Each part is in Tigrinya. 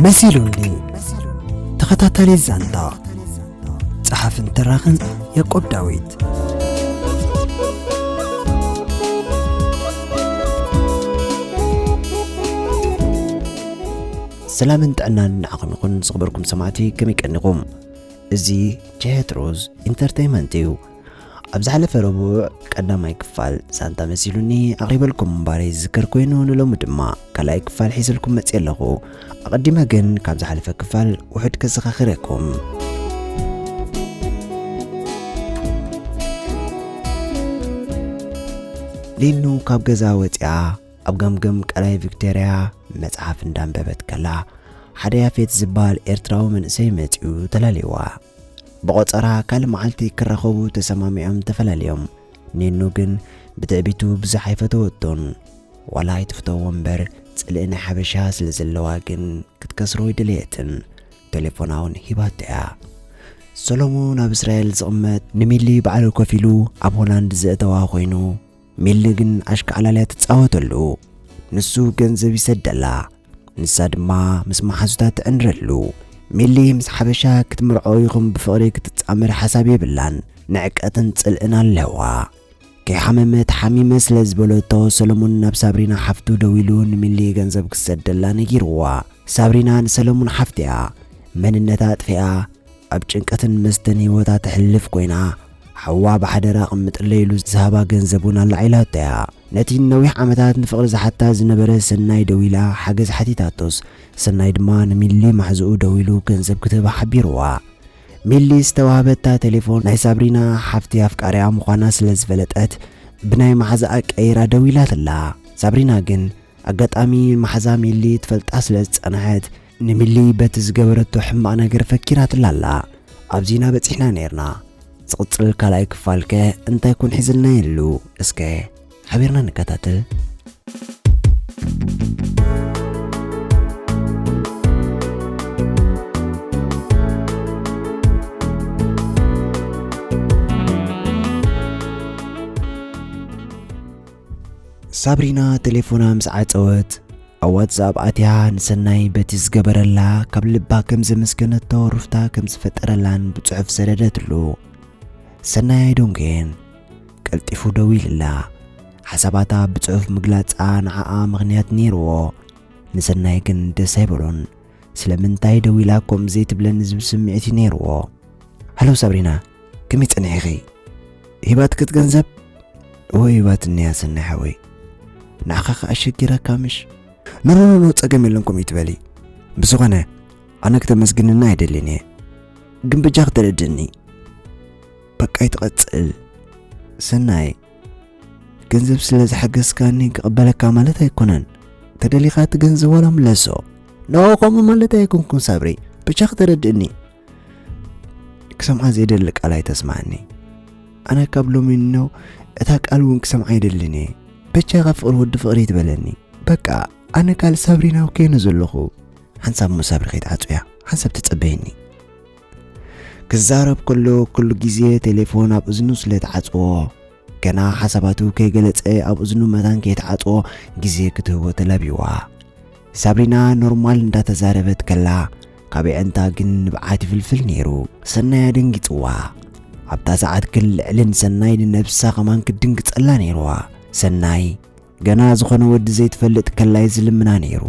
መሲሉኒ። ተኸታታሊ ዛንታ፣ ጸሓፍን ተራኽን ያዕቆብ ዳዊት። ሰላምን ጥዕናን ንዓኹም ይኹን ዝኽበርኩም ሰማዕቲ፣ ከመይ ቀኒኹም? እዚ ቼሄት ሮዝ ኢንተርቴይንመንት እዩ። ኣብ ዝሓለፈ ረቡዕ ቀዳማይ ክፋል ዛንታ መሲሉኒ ኣቕሪበልኩም ምንባረይ ዝዝከር ኮይኑ፣ ንሎሚ ድማ ካልኣይ ክፋል ሒዘልኩም መፅየ ኣለኹ። ኣቐዲመ ግን ካብ ዝሓለፈ ክፋል ውሑድ ከዘኻኽረኩም። ሊኑ ካብ ገዛ ወፂኣ ኣብ ገምገም ቀላይ ቪክቶርያ መፅሓፍ እንዳንበበት ከላ፣ ሓደ ያፌት ዝበሃል ኤርትራዊ መንእሰይ መፂኡ ተላልይዋ። ብቖጸራ ካልእ መዓልቲ ክራኸቡ ተሰማሚዖም ተፈላለዮም። ኒኑ ግን ብትዕቢቱ ብዙሕ ኣይፈተወቶን። ዋላ ኣይትፍተዎ እምበር፣ ጽልኢ ናይ ሓበሻ ስለ ዘለዋ ግን ክትከስሮ ኣይደለየትን። ቴሌፎና እውን ሂባቶ እያ። ሰሎሞን ኣብ እስራኤል ዝቕመጥ፣ ንሚሊ ባዕሉ ከፊሉ ኣብ ሆላንድ ዘእተዋ ኮይኑ፣ ሚሊ ግን ኣሽካዕላልያ ትጻወተሉ። ንሱ ገንዘብ ይሰደላ፣ ንሳ ድማ ምስ መሓዙታ ትዕንድረሉ። ሚሊ ምስ ሓበሻ ክትምርዖ ይኹን ብፍቕሪ ክትጻመር ሓሳብ የብላን። ንዕቀትን ጽልእን ኣለዋ። ከይሓመመት ሓሚመ ስለ ዝበለቶ፣ ሰለሙን ናብ ሳብሪና ሓፍቱ ደዊሉ ንሚሊ ገንዘብ ክሰደላ ነጊርዋ። ሳብሪና ንሰለሙን ሓፍቲኣ መንነታ ኣጥፊኣ ኣብ ጭንቀትን መስተን ህይወታ ተሕልፍ ኮይና፣ ሓዋ ብሓደራ ኣቕምጥለይ ኢሉ ዝሃባ ገንዘብ እውን ኣላዒላቶ እያ። ነቲ ነዊሕ ዓመታት ንፍቕሪ ዝሓታ ዝነበረ ሰናይ ደዊላ ሓገዝ ሓቲታቶስ፣ ሰናይ ድማ ንሚሊ ማሕዝኡ ደዊሉ ገንዘብ ክትህባ ሓቢርዋ። ሚሊ ዝተዋህበታ ቴሌፎን ናይ ሳብሪና ሓፍቲ ኣፍቃሪኣ ምዃና ስለ ዝፈለጠት፣ ብናይ መሓዛኣ ቀይራ ደዊላትላ። ሳብሪና ግን ኣጋጣሚ መሓዛ ሚሊ ትፈልጣ ስለ ዝጸንሐት፣ ንሚሊ በቲ ዝገበረቶ ሕማቕ ነገር ፈኪራትላ ኣላ። ኣብዚና በጺሕና ነይርና። ዝቕጽል ካልኣይ ክፋልከ እንታይ ኮን ሒዝልና የሉ? እስከ ሓቢርና ንከታተል። ሳብሪና ቴሌፎና ምስ ዓጸወት፣ ኣብ ዋትስኣፕ ኣትያ ንሰናይ በቲ ዝገበረላ ካብ ልባ ከም ዘመስገነቶ ሩፍታ ከም ዝፈጠረላን ብጽሑፍ ሰደደትሉ። ሰናይ ኣይደንጎየን። ቀልጢፉ ደዊልላ። ሓሳባታ ብጽሑፍ ምግላጻ ንዓኣ ምኽንያት ነይርዎ። ንሰናይ ግን ደስ ኣይበሎን። ስለምንታይ ደዊላ ከምኡ ዘይትብለኒ ዝብል ስምዒት እዩ ነይርዎ። ሃሎ ሳብሪና፣ ከመይ ጸኒሕኺ? ሂባትኪ እቲ ገንዘብ? እወ ሂባትኒ እያ ሰናይ ሓወይ። ንዓኻ ከኣ ኣሸጊራካ ምሽ? ኖ፣ ኖ፣ ኖ፣ ኖ፣ ጸገም የለን ከምኡ ይትበሊ። ብዝኾነ፣ ኣነ ክተመስግንኒ ኣይደልን እየ። ግን በጃኺ ተረድእኒ። በቃ ይትቐጽል። ሰናይ፣ ገንዘብ ስለ ዝሓገዝካኒ ክቕበለካ ማለት ኣይኮነን። ተደሊኻ እቲ ገንዘብ ዋላ ምለሶ። ኖ፣ ከምኡ ማለት ኣይኮንኩን ሳብሪ። በጃኺ ተረድእኒ። ክሰምዓ ዘይደሊ ቃል ኣይተስምዓኒ። ኣነ ካብ ሎሚ ኖ፣ እታ ቃል እውን ክሰምዓ ኣይደልን እየ። በጃኻ ፍቕሪ ወዲ ፍቕሪ ይትበለኒ። በቃ፣ ኣነ ካልእ ሳብሪና ከይነ ዘለኹ። ሓንሳብ እሞ ሳብሪ ከይትዓጹ እያ። ሓንሳብ ተጸበይኒ። ክዛረብ ከሎ ኩሉ ግዜ ቴሌፎን ኣብ እዝኑ ስለ ትዓጽዎ፣ ገና ሓሳባቱ ከይገለጸ ኣብ እዝኑ መታን ከይትዓጽዎ ግዜ ክትህቦ ተላብይዋ። ሳብሪና ኖርማል እንዳተዛረበት ከላ፣ ካብ ኣዒንታ ግን ንብዓት ይፍልፍል ነይሩ። ሰናይ ኣደንጊጽዋ። ኣብታ ሰዓት ግን ልዕሊ ንሰናይ ንነብሳ ከማን ክትድንግጸላ ነይርዋ። ሰናይ፣ ገና ዝኾነ ወዲ ዘይትፈልጥ ከላይ ዝልምና ነይሩ።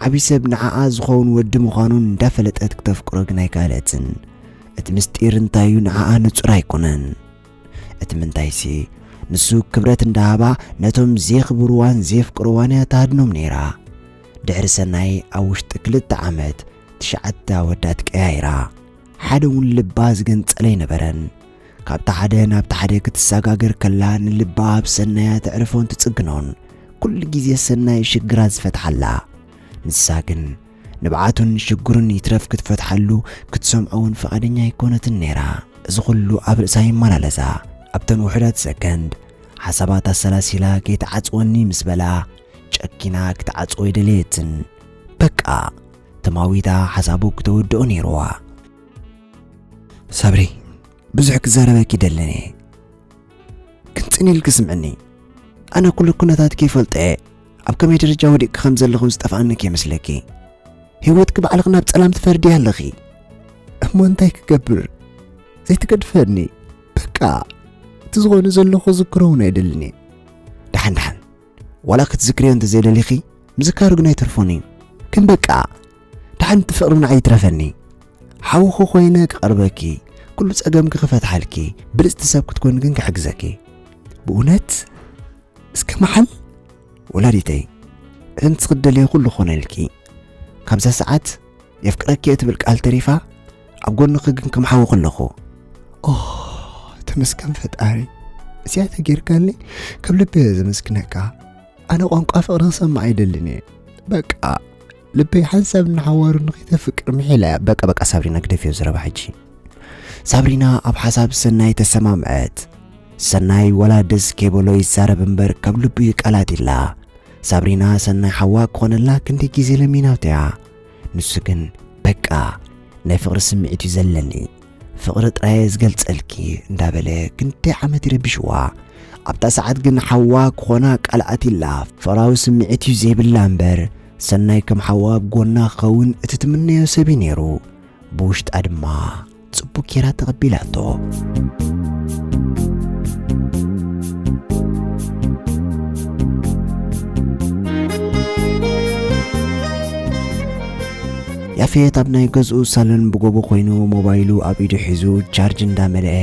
ዓቢ ሰብ ንዓኣ ዝኸውን ወዲ ምዃኑ እንዳፈለጠት ክተፍቅሮ ግን ኣይከኣለትን። እቲ ምስጢር እንታይ እዩ ንዓኣ ንጹር ኣይኮነን። እቲ ምንታይሲ፣ ንሱ ክብረት እንዳሃባ ነቶም ዜኽብርዋን ዜፍቅርዋን እያ ትሃድኖም ነይራ። ድሕሪ ሰናይ ኣብ ውሽጢ ክልተ ዓመት ትሽዓተ ኣወዳት ቀያይራ። ሓደ እውን ልባ ዝገንጸለ ኣይነበረን። ካብቲ ሓደ ናብቲ ሓደ ክትሰጋገር ከላ ንልባ ኣብ ሰናያ ተዕርፎን ትጽግኖን። ኩሉ ግዜ ሰናይ ሽግራ ዝፈትሓላ። ንሳ ግን ንብዓቱን ሽግሩን ይትረፍ ክትፈትሓሉ ክትሰምዖ እውን ፍቓደኛ ኣይኮነትን ነይራ። እዚ ኩሉ ኣብ ርእሳ ይመላለሳ። ኣብተን ውሑዳት ሰከንድ ሓሳባት ኣሰላሲላ ከይትዓጽወኒ ምስ በላ ጨኪና ክትዓጽዎ ኣይደለየትን። በቃ ተማዊታ ሓሳቡ ክተወድኦ ነይርዋ። ሳብሪ፣ ብዙሕ ክዛረበኪ ደለኒ። ግን ጽን ኢልኪ ስምዕኒ። ኣነ ኩሉ ኩነታትኪ ይፈልጦ እየ። ኣብ ከመይ ደረጃ ወዲቕኪ ከም ዘለኹ ዝጠፍኣኒ ከይመስለኪ። ህይወትኪ ባዕልኺ ናብ ጸላም ትፈርድያ ኣለኺ። እሞ እንታይ ክገብር? ዘይትገድፈኒ። በቃ፣ እቲ ዝኾነ ዘሎ ክዝክሮ እውን ኣይደልን እየ። ደሓን ደሓን፣ ዋላ ክትዝክርዮ እንተዘይደሊኺ፣ ምዝካሩ ግን ኣይተርፎን እዩ። ግን በቃ፣ ደሓን እቲ ፍቕሪ ንዓይ ይትረፈኒ። ሓውኺ ኮይነ ክቐርበኪ፣ ኩሉ ጸገምኪ ክፈትሓልኪ፣ ብልጽቲ ሰብ ክትኮኒ ግን ክሕግዘኪ። ብእውነት? እስከ መሓል? ወላዲተይ፣ ከምቲ ትደልዮ ኩሉ ክኾነልኪ። ካብዛ ሰዓት የፍቅረኪ እትብል ቃል ተሪፋ፣ ኣብ ጎንኺ ግን ከም ሓውኺ ኣለኹ። ኦ፣ ተመስገን ፈጣሪ። እዚኣ ተጌርካለይ፣ ካብ ልቢ እየ ዘመስግነካ። ኣነ ቋንቋ ፍቕሪ ክሰምዕ ኣይደልን እየ። በቃ፣ ልበይ ሓንሳብ ንሓዋሩ ንኸይተፍቅር ምሒላ እያ። በቃ፣ በቃ፣ ሳብሪና፣ ግደፍዮ ዘረባ ሕጂ። ሳብሪና ኣብ ሓሳብ ሰናይ ተሰማምዐት። ሰናይ ወላ ደስ ከይበሎ ይዛረብ እምበር፣ ካብ ልቡ እዩ ቃላት ኢላ። ሳብሪና ሰናይ ሓዋ ክኾነላ ክንደይ ግዜ ለሚናቶ እያ። ንሱ ግን፣ በቃ፣ ናይ ፍቕሪ ስምዒት እዩ ዘለኒ፣ ፍቕሪ ጥራይ እየ ዝገልጸልኪ እንዳበለ ክንደይ ዓመት ይረብሽዋ። ኣብታ ሰዓት ግን ሓዋ ክኾና ቃል ኣትይላ፣ ፍቕራዊ ስምዒት እዩ ዘይብላ እምበር፣ ሰናይ ከም ሓዋ ኣብ ጎና ክኸውን እቲ ትምነዮ ሰብ እዩ ነይሩ። ብውሽጣ ድማ ጽቡቕ ጌራ ተቐቢላቶ። ያፌት ኣብ ናይ ገዝኡ ሳሎን ብጎቦ ኮይኑ ሞባይሉ ኣብ ኢዱ ሒዙ ቻርጅ እንዳመልአ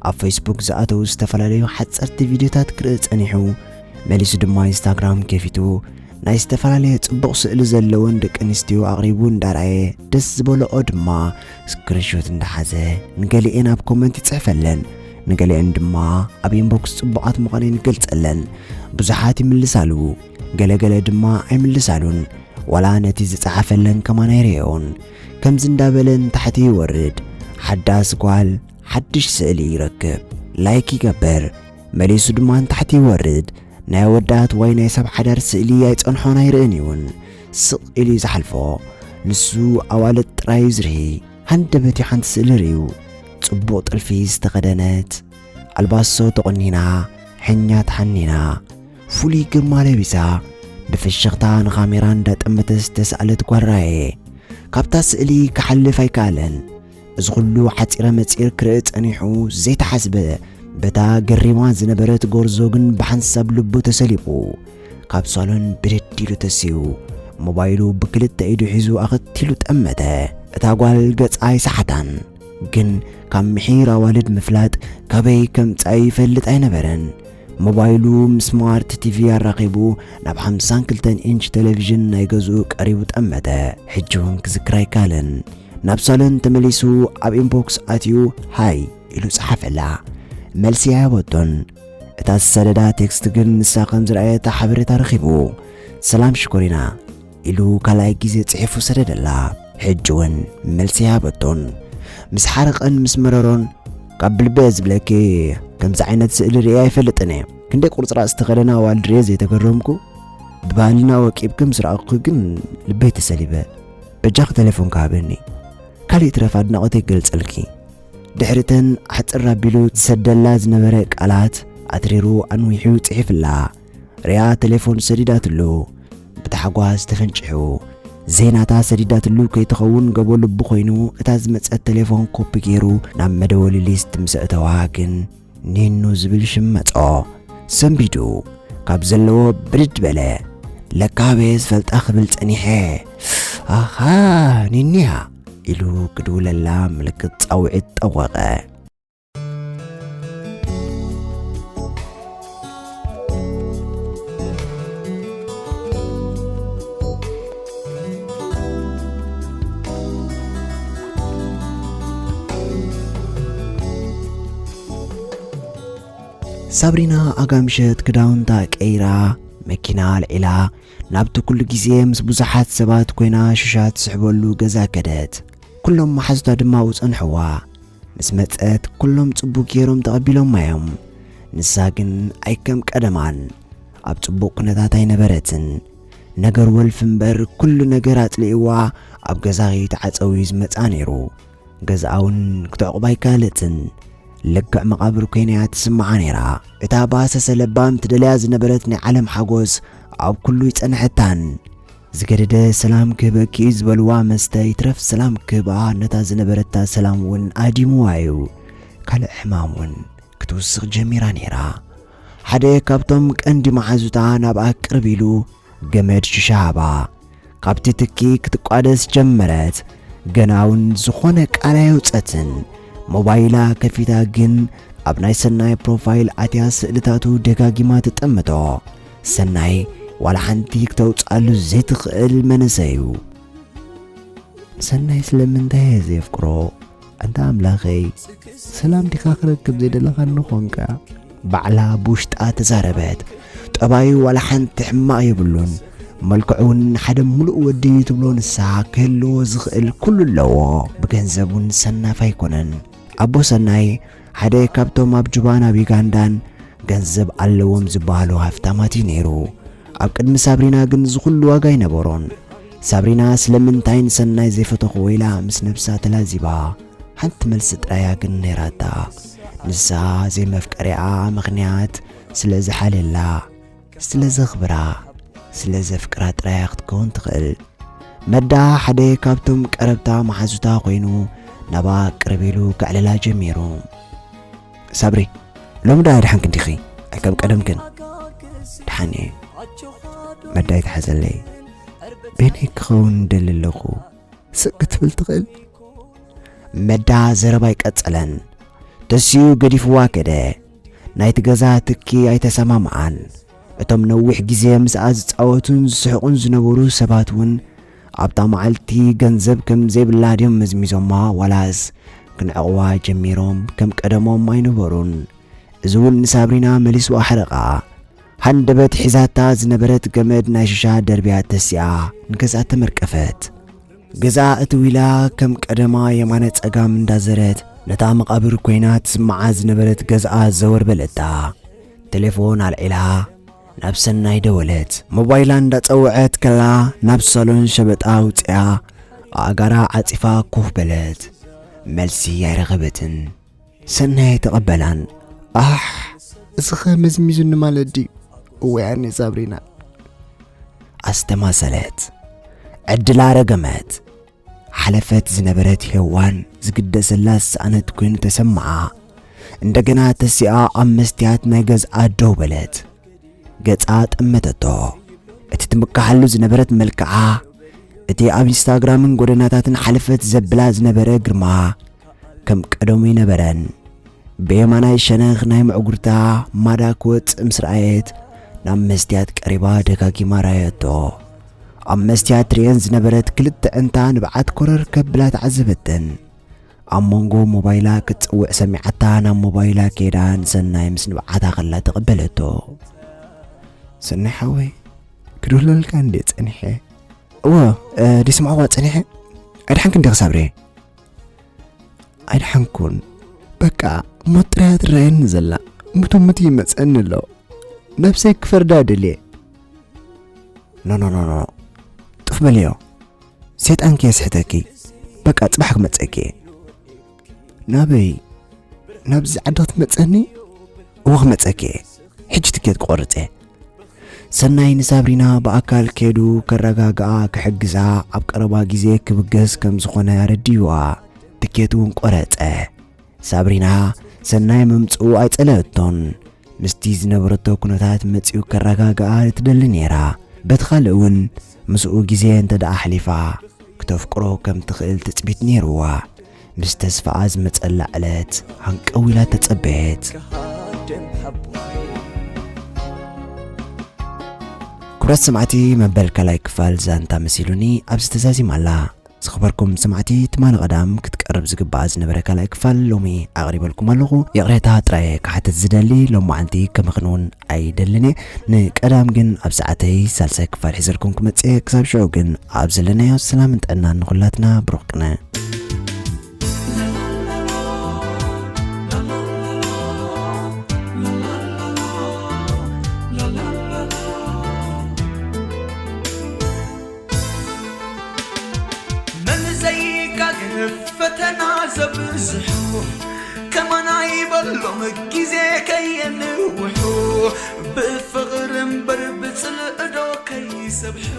ኣብ ፌስቡክ ዝኣተዉ ዝተፈላለዩ ሓጸርቲ ቪድዮታት ክርኢ ጸኒሑ። መሊሱ ድማ ኢንስታግራም ከፊቱ ናይ ዝተፈላለየ ጽቡቕ ስእሊ ዘለወን ደቂ ኣንስትዮ ኣቕሪቡ እንዳረኣየ፣ ደስ ዝበለኦ ድማ ስክሪንሾት እንዳሓዘ ንገሊኤን ኣብ ኮመንት ይጽሕፈለን፣ ንገሊኤን ድማ ኣብ ኢንቦክስ ጽቡቓት ምዃነን ይገልጸለን። ብዙሓት ይምልሳሉ፣ ገለገለ ድማ ኣይምልሳሉን፣ ዋላ ነቲ ዝጸሓፈለን ከማን ኣይርእዮን። ከምዚ እንዳበለ ንታሕቲ ይወርድ፣ ሓዳስ ጓል ሓድሽ ስእሊ ይረክብ፣ ላይክ ይገብር፣ መሊሱ ድማ ንታሕቲ ይወርድ፣ ናይ ኣወዳት ወይ ናይ ሰብ ሓዳር ስእሊ ኣይጸንሖን ኣይርእን እውን። ስቕ ኢሉ እዩ ዝሓልፎ። ንሱ ኣዋልድ ጥራይ እዩ ዝርኢ። ሃንደበት እዩ ሓንቲ ስእሊ ርእዩ። ጽቡቕ ጥልፊ ዝተኸደነት፣ ኣልባሶ ተቖኒና፣ ሕኛ ተሓኒና፣ ፍሉይ ግርማ ለቢሳ፣ ብፍሽኽታ ንኻሜራ እንዳጠመተት ዝተሳእለት ጓል ረኣየ። ካብታ ስእሊ ክሓልፍ ኣይከኣለን። እዚ ኩሉ ሓጺረ መጺር ክርኢ ጸኒሑ ዘይተሓስበ፣ በታ ገሪማ ዝነበረት ጎርዞ ግን ብሓንሳብ ልቡ ተሰሊቡ። ካብ ሳሎን ብድድ ኢሉ ተሲኡ፣ ሞባይሉ ብክልተ ኢዱ ሒዙ ኣኸቲሉ ጠመተ። እታ ጓል ገጻ ኣይሰሓታን፣ ግን ካብ ምሒር ኣዋልድ ምፍላጥ ካበይ ከምጻእ ይፈልጥ ኣይነበረን። ሞባይሉ ምስ ስማርት ቲቪ ኣራኺቡ ናብ ሓምሳን ክልተን ኢንች ቴሌቪዥን ናይ ገዝኡ ቀሪቡ ጠመተ። ሕጂ እውን ክዝክር ኣይከኣለን። ናብ ሳሎን ተመሊሱ ኣብ ኢንቦክስ ኣትዩ ሃይ ኢሉ ጸሓፈላ። መልሲ ኣይሃበቶን። እታ ዝሰደዳ ቴክስት ግን ንሳ ከም ዝረኣየታ ሓበሬታ ረኺቡ። ሰላም ሽኮሪና ኢሉ ካልኣይ ግዜ ጽሒፉ ሰደደላ። ሕጂ እውን መልሲ ኣይሃበቶን። ምስ ሓረቐን ምስ መረሮን ካብ ብልቢ እየ ዝብለኪ፣ ከምዚ ዓይነት ስእሊ ርእየ ኣይፈልጥን እየ። ክንደይ ቁርጽራጽ ዝተኸደና ኣዋልድ ርእየ ዘይተገረምኩ። ብባህልና ወቂብኪ ምስ ረኣኹ ግን ልበይ ተሰሊበ። በጃኺ ተሌፎንኪ ሃብኒ። ካልእ ይትረፍ ኣድናቖተይ ክገልጸልኪ። ድሕሪተን ኣሕጽር ኣቢሉ ዝሰደላ ዝነበረ ቃላት ኣትሪሩ ኣንዊሑ ጽሒፍላ። ሪኣ ተሌፎን ሰዲዳትሉ። ብታሕጓስ ተፈንጪሑ። ዘይናታ ሰዲዳትሉ ከይትኸውን ገቦ ልቡ ኮይኑ እታ ዝመጸት ተሌፎን ኮፒ ገይሩ ናብ መደወሊ ሊስት ምስ ኣእተዋ ግን ኒኑ ዝብል ሽም መጾ። ሰንቢዱ ካብ ዘለዎ ብድድ በለ። ለካ ኣበየ ዝፈልጣ ክብል ጸኒሐ። ኣሃ፣ ኒኒያ ኢሉ ክድውለላ ምልክት ጻውዒት ጠወቐ። ሳብሪና ኣጋ ምሸት ክዳውንታ ቀይራ፣ መኪና ኣልዒላ፣ ናብቲ ኩሉ ግዜ ምስ ብዙሓት ሰባት ኮይና ሽሻ ትስሕበሉ ገዛ ከደት። ኩሎም መሓዙታ ድማ ኣብኡ ጸንሕዋ። ምስ መጸት ኩሎም ጽቡቕ ገይሮም ተቐቢሎማ እዮም። ንሳ ግን ኣይከም ቀደማን ኣብ ጽቡቕ ኩነታት ኣይነበረትን። ነገር ወልፊ እምበር ኩሉ ነገር ኣጽሊእዋ ኣብ ገዛ ከይተዓጸው እዩ ዝመጽኣ ነይሩ። ገዛኣ እውን ክትዕቑባ ኣይከኣለትን። ልክዕ መቓብር ኮይና እያ ትስምዓ ነይራ። እታ ብሃሰሰ ለባም ትደልያ ዝነበረት ናይ ዓለም ሓጎስ ኣብ ኩሉ ይጸንሐታን። ዝገደደ ሰላም ክህበኪ እዩ ዝበልዋ መስተ ይትረፍ ሰላም ክህባ ነታ ዝነበረታ ሰላም እውን ኣዲምዋ እዩ። ካልእ ሕማም እውን ክትውስኽ ጀሚራ ነይራ። ሓደ ካብቶም ቀንዲ መሓዙታ ናብኣ ቅርብ ኢሉ ገመድ ሽሻ ሃባ። ካብቲ ትኪ ክትቋደስ ጀመረት። ገና እውን ዝኾነ ቃል ኣየውጸትን። ሞባይላ ከፊታ ግን ኣብ ናይ ሰናይ ፕሮፋይል ኣትያ ስእልታቱ ደጋጊማ ትጥምቶ። ሰናይ ዋላ ሓንቲ ክተውጽኣሉ ዘይትኽእል መንእሰይ እዩ። ሰናይ ስለምንታይ እየ ዘየፍቅሮ? ኣንታ ኣምላኸይ፣ ሰላም ዲኻ ክረክብ ዘይደለኻኒ ኾንካ? ባዕላ ብውሽጣ ተዛረበት። ጠባዩ ዋላ ሓንቲ ሕማቕ የብሉን። መልክዑ እውን ሓደ ምሉእ ወዲ እዩ ትብሎ ንሳ ክህልዎ ዝኽእል ኩሉ ኣለዎ። ብገንዘብ እውን ሰናፍ ኣይኮነን። ኣቦ ሰናይ ሓደ ካብቶም ኣብ ጁባን ኣብ ዩጋንዳን ገንዘብ ኣለዎም ዝበሃሉ ሃፍታማት እዩ ነይሩ። ኣብ ቅድሚ ሳብሪና ግን ዝኹሉ ዋጋ ኣይነበሮን። ሳብሪና ስለምንታይ ንሰናይ ዘይፈተኹዎ ኢላ ምስ ነብሳ ተላዚባ። ሓንቲ መልሲ ጥራያ ግን ነይራታ። ንሳ ዘይመፍቀሪኣ ምኽንያት ስለ ዝሓልየላ፣ ስለ ዘኽብራ፣ ስለ ዘፍቅራ ጥራያ ክትከውን ትኽእል። መዳ ሓደ ካብቶም ቀረብታ መሓዙታ ኮይኑ ናባ ቅርብ ኢሉ ከዕልላ ጀሚሩ። ሳብሪ፣ ሎሚ ዳ ድሓንክ እንዲኺ? ኣይ ከም ቀደምክን? ድሓን እየ። መዳ ይትሓዘለይ። በይነይ ክኸውን ደሊ ኣለኹ። ስቅ ክትብል ትኽእል? መዳ ዘረባ ኣይቀጸለን። ተሲኡ ገዲፍዋ ከደ። ናይቲ ገዛ ትኪ ኣይተሰማምዓን። እቶም ነዊሕ ግዜ ምስኣ ዝጻወቱን ዝስሕቑን ዝነበሩ ሰባት እውን ኣብታ መዓልቲ ገንዘብ ከም ዘይብላ ድዮም መዝሚዞማ ዋላስ ክንዕቕዋ ጀሚሮም ከም ቀደሞም ኣይነበሩን። እዚ እውን ንሳብሪና መሊሱ ኣሕረቓ። ሃንደበት ሒዛታ ዝነበረት ገመድ ናይ ሽሻ ደርብያ ተሲኣ ንገዝኣ ተመርቀፈት። ገዝኣ እትው ኢላ ከም ቀደማ የማነ ጸጋም እንዳዘረት ነታ መቓብር ኮይና ትስምዓ ዝነበረት ገዝኣ ዘወር በለታ። ቴሌፎን ኣልዒላ ናብ ሰናይ ደወለት። ሞባይላ እንዳጸውዐት ከላ ናብ ሳሎን ሸበጣ ኣውጺኣ ኣእጋራ ዓጺፋ ኮፍ በለት። መልሲ ኣይረኸበትን። ሰናይ ኣይተቐበላን። ኣሕ፣ እዚኸ መዝሚዙኒ ማለት ድዩ? እወ ኣነ ሳብሪና። ኣስተማሰለት። ዕድላ ረገመት። ሓለፈት ዝነበረት ሄዋን ዝግደሰላ ዝሰኣነት ኮይኑ ተሰምዓ። እንደገና ተሲኣ ኣብ መስትያት ናይ ገዝኣ ደው በለት። ገጻ ጠመተቶ። እቲ ትምካሓሉ ዝነበረት መልክዓ፣ እቲ ኣብ ኢንስታግራምን ጎደናታትን ሓለፈት ዘብላ ዝነበረ ግርማ፣ ከም ቀደሙ ኣይነበረን። ብየማናይ ሸነኽ ናይ ምዕጉርታ ማዳ ክወጽእ ምስ ረኣየት፣ ናብ መስትያት ቀሪባ ደጋጊማ ረኣየቶ። ኣብ መስትያት ትርእየን ዝነበረት ክልተ ኣዕንታ ንብዓት ኮረር ከብላ ተዓዘበተን። ኣብ መንጎ ሞባይላ ክትጽውዕ ሰሚዓታ ናብ ሞባይላ ከይዳ ንሰናይ ምስ ንብዓታ ከላ ተቐበለቶ። ሰናይ ሓወይ፣ ክድውለልካ እንድየ ጸኒሐ። እወ፣ እ፣ ድስምዕዋ ጸኒሐ። ኣድሓንክ እንዲኺ ሳብሪ? ኣይድሓንኩን። በቃ፣ ሞት ጥራይ እያ ትረኣየኒ ዘላ። ሙቱ ሙቱ ይመጸኒ ኣሎ። ነብሰይ ክፈርዳ ደልየ። ኖ፣ ኖ፣ ኖ፣ ኖ። ጥፍ በልዮ። ሰይጣን ከየስሕተኪ። በቃ፣ ጽባሕ ክመጸኪ እየ። ናበይ? ናብዚ ዓዲ ክትመጸኒ? እወ፣ ክመጸኪ እየ። ሕጂ ትኬት ክቆርጽ እየ። ሰናይ ንሳብሪና ብኣካል ከይዱ ከረጋግኣ ክሕግዛ ኣብ ቀረባ ግዜ ክብገስ ከም ዝኾነ ኣረዲእዋ። ትኬት እውን ቆረጸ። ሳብሪና ሰናይ ምምጽኡ ኣይጸለአቶን። ምስቲ ዝነበረቶ ኩነታት መጺኡ ከረጋግኣ ትደሊ ነይራ። በቲ ካልእ እውን ምስኡ ግዜ እንተ ደኣ ኣሕሊፋ፣ ክተፍቅሮ ከም ትኽእል ትጽቢት ነይርዋ። ምስ ተስፋኣ ዝመጸላ ዕለት ሃንቀው ኢላ ተጸበየት። ክብረት ሰማዕቲ፣ መበል ካልኣይ ክፋል ዛንታ መሲሉኒ ኣብዚ ተዛዚማ ኣላ። ዝኸበርኩም ሰማዕቲ፣ ትማሊ ቀዳም ክትቀርብ ዝግባኣ ዝነበረ ካልኣይ ክፋል ሎሚ ኣቕሪበልኩም ኣለኹ። ይቕሬታ ጥራይ ክሓትት ዝደሊ፣ ሎም መዓልቲ ከመኽንውን ኣይደልን እየ። ንቀዳም ግን ኣብ ሰዓተይ ሳልሳይ ክፋል ሒዘልኩም ክመጽእ እየ። ክሳብ ሽዑ ግን ኣብ ዘለናዮ ሰላምን ጥዕናን ንኹላትና። ብሩኽ ቅነ። መን ዘይጋገ ፈተና ዘብዝሑ፣ ከማና ይበሎም ግዜ ከየንውሑ፣ ብፍቕሪ እምበር ብጽልእዶ ከይሰብሑ።